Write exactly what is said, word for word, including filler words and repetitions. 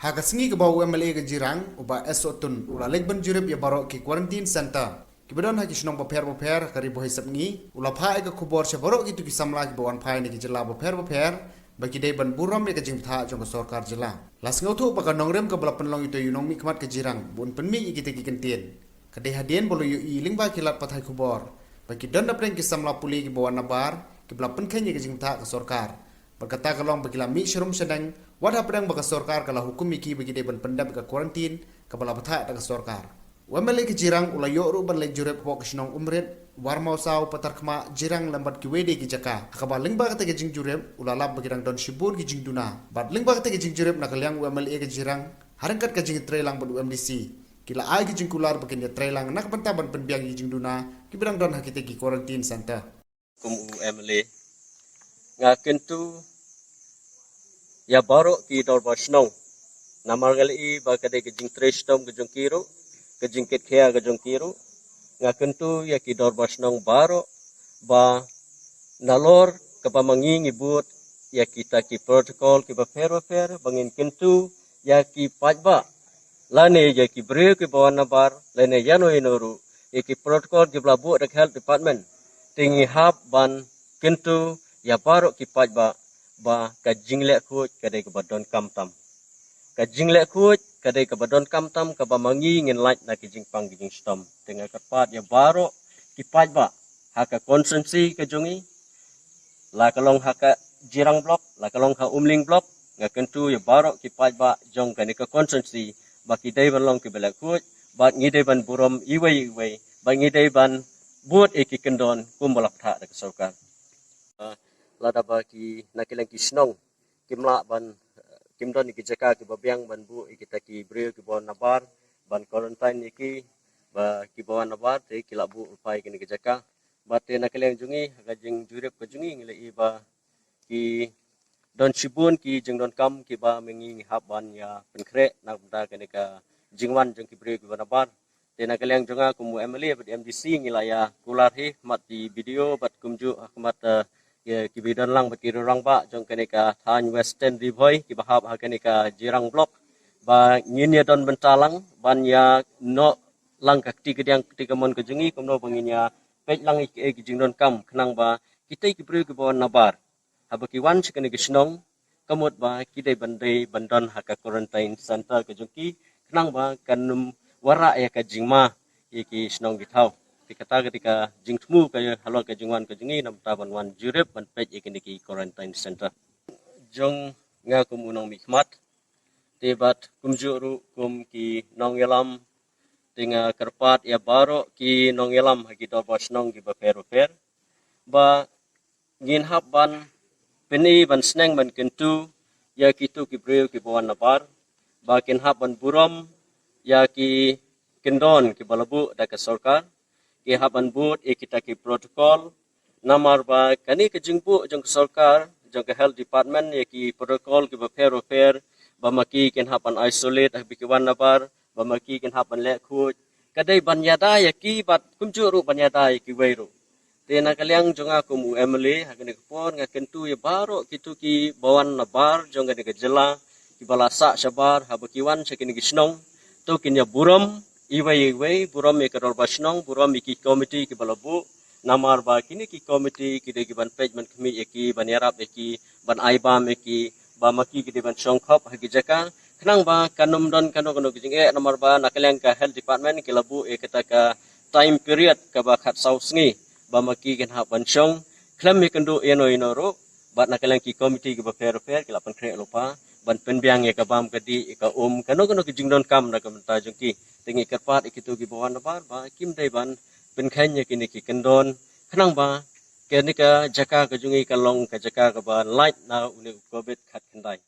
Ha ka sngi kaba u M L A ka Jirang, u Bah S Sohtun, u la leit ban jurip ïa baroh ki quarantine center kiba don ha ki shnong bapher bapher ha ka Ri Bhoi Sepngi, u la phah ïa ka khubor sha baroh kito ki samla kiba wan phai na ki jylla bapher bapher ba ki dei ban burom ïa ka jingbthah jong ka sorkar jylla. La sngewthuh ba ka nongrim kaba la pynlong ïa uto u nongmihkhmat ka Jirang ba un pynmih ïa kita ki kyntien ka dei hadien ba la ïohi lyngba ki lad pathai khubor ba ki don hapdeng ki samla pule kiba wan nabar kiba la pynkheiñ ïa ka jingbthah ka sorkar. Bad kata ka long ba ki la mih sharum shaneng wat hapdeng ba ka sorkar ka la hukum ïa ki ba ki dei ban pyndep ïa ka quarantine kaba la bthah da ka sorkar. U M L A ka Jirang u la ïoh ruh ban leit jurip hapoh ka shnong Umrit, Warmawsaw, Patarkhmah, Jirang lem bad kiwei de ki jaka ha kaba lyngba kata ka jingjurip u la lap ba ki dang don shibun ki jingduna. Bad lyngba kata ka jingjurip na ka liang u M L A ka Jirang ha ryngkat ka jingïatreilang bad u M D C ki la ai ka jingkular ba kin ïatreilang na ka bynta ban pynbiang ïa ki jingduna kiba dang don ha kita ki quarantine center. Kum u M L A nga kyntu ïa baroh ki dorbar shnong. Namar nga la ïohi ba ka dei ka jingtrei shitom ka jong ki ruh, ka jingkit khia ka jong ki ruh. Nga kyntu ïa ki dorbar shnong baroh ba nalor kaba ma ngi ngi bud ïa kita ki protocol kiba pher bapher ba ngin kyntu ïa ki paidbah lane ïa ki briew kiba wan nabar lane ïano ïano ruh ïa ki protocol kiba la buh da ka health department. Te ngi hap ban kyntu ïa baroh ki paidbah ba ka jingleh khuid ka dei kaba donkam tam. Ka jingleh khuid ka dei kaba donkam tam kaba ma ngi ngin lait na ki jingpang ki jingshitom. Te nga kyrpad ïa baroh ki paidbah ha ka constituency ka jong ngi, la ka long ha ka Jirang block, la ka long ha Umling block, nga kyntu ïa baroh ki paidbah jong kane ka constituency ba ki dei ban long kiba leh khuid bad ngi dei ban burom iwei iwei bad ngi dei ban bud ïa ki kyndon kumba la bthah da ka sorkar. Lada ba ki na ki leng ki shnong kim lah ban, kim don ïa ki jaka kiba biang ban buh ïa kita ki briew kiba wan nabar ban quarantine ïa ki ba kiba wan nabar te ki la buh lypa ïa kine ki jaka. Bad te na ka liang jong ngi ha ka jingjurip ka jong ngi ngi la ïohi ba ki don shibun ki jingdonkam kiba ma ngi ngi hap ban ïa pynkhreh na ka bynta kane ka jingwan jong ki briew kiba nabar. Te na ka liang jong nga kum u M L A bad M D C ngi la ïa kular hi ha khmat ki B D O bad kumjuh ha khmat, eh, ki, kiba don lang bad ki rangbah jong kane ka thaiñ Western Ri Bhoi kiba hap ha kane ka Jirang block ba ngin ïa don bynta lang ban ïa noh lang ka kti kadiang kti kamon ka jong ngi kumno ba ngin ïa peit lang ïa ki, ïa ki jingdonkam khnang ba kita ki briew kiba wan nabar haba ki wan sha kane ka shnong ka mut ba ki dei ban dei ban don ha ka quarantine center ka jong ki khnang ba kan ym wanrah ïa ka jingma ïa ki shnong ki thaw. Te kata ka dei ka jingthmu ka halor ka jingwan ka jong ngi na ka bynta ban wan jurip ban peit ïa kine ki quarantine center. Jong nga kum u nongmihkhmat te bad kumjuh ruh kum ki nongïalam te nga kyrpad ïa baroh ki nongïalam ha ki dorbar shnong kiba pher bapher ba ngin hap ban pyni ban sneng ban kyntu ïa kito ki briew kiba wan nabar ba kin hap ban burom ïa ki kyndon kiba la buh da ka sorkar, ki hap ban bud ïa kita ki protocol. Namar ba kane ka jingbuh jong ka sorkar jong ka health department ïa ki protocol kiba pher bapher ba ma ki kin hap ban isolate haba ki wan nabar ba ma ki kin hap ban leh khuid ka dei ban ïada ïa ki bad kumjuh ruh ban ïada ïa kiwei ruh. Te na ka liang jong nga kum u M L A ha kane ka por nga kyntu ïa baroh kito kiba wan nabar jong kane ka jylla kiba la sah shabar haba ki wan sha kine ki shnong to kin ïa burom iwei iwei, burom ïa ka dorbar shnong, burom ïa ki komiti kiba la buh. Namar ba kine ki komiti ki dei ki ban peit ban khmih ïa ki, ban ïarap ïa ki, ban ai bam ïa ki ba ma ki ki dei ban shong khop ha ki jaka khnang ba kan ym don kano kano ki jingeh. Namar ba na ka liang ka health department ki la buh ïa kata ka time period kaba khatsaw sngi ba ma ki kin hap ban shong khlem ïakynduh ïano ïano ruh. Bad na ka liang ki komiti kiba pher bapher ki la pynkhreh lypa ban pynbiang ïa ka bam ka dih, ïa ka um, kano kano ki jingdonkam na ka bynta jong ki. Te ngi kyrpad ïa kito kiba wan nabar ba kim dei ban pynkheiñ ïa kine ki kyndon khnang ba kane ka jaka ka jong ngi kan long ka jaka kaba lait na une u covid khatkhyndai.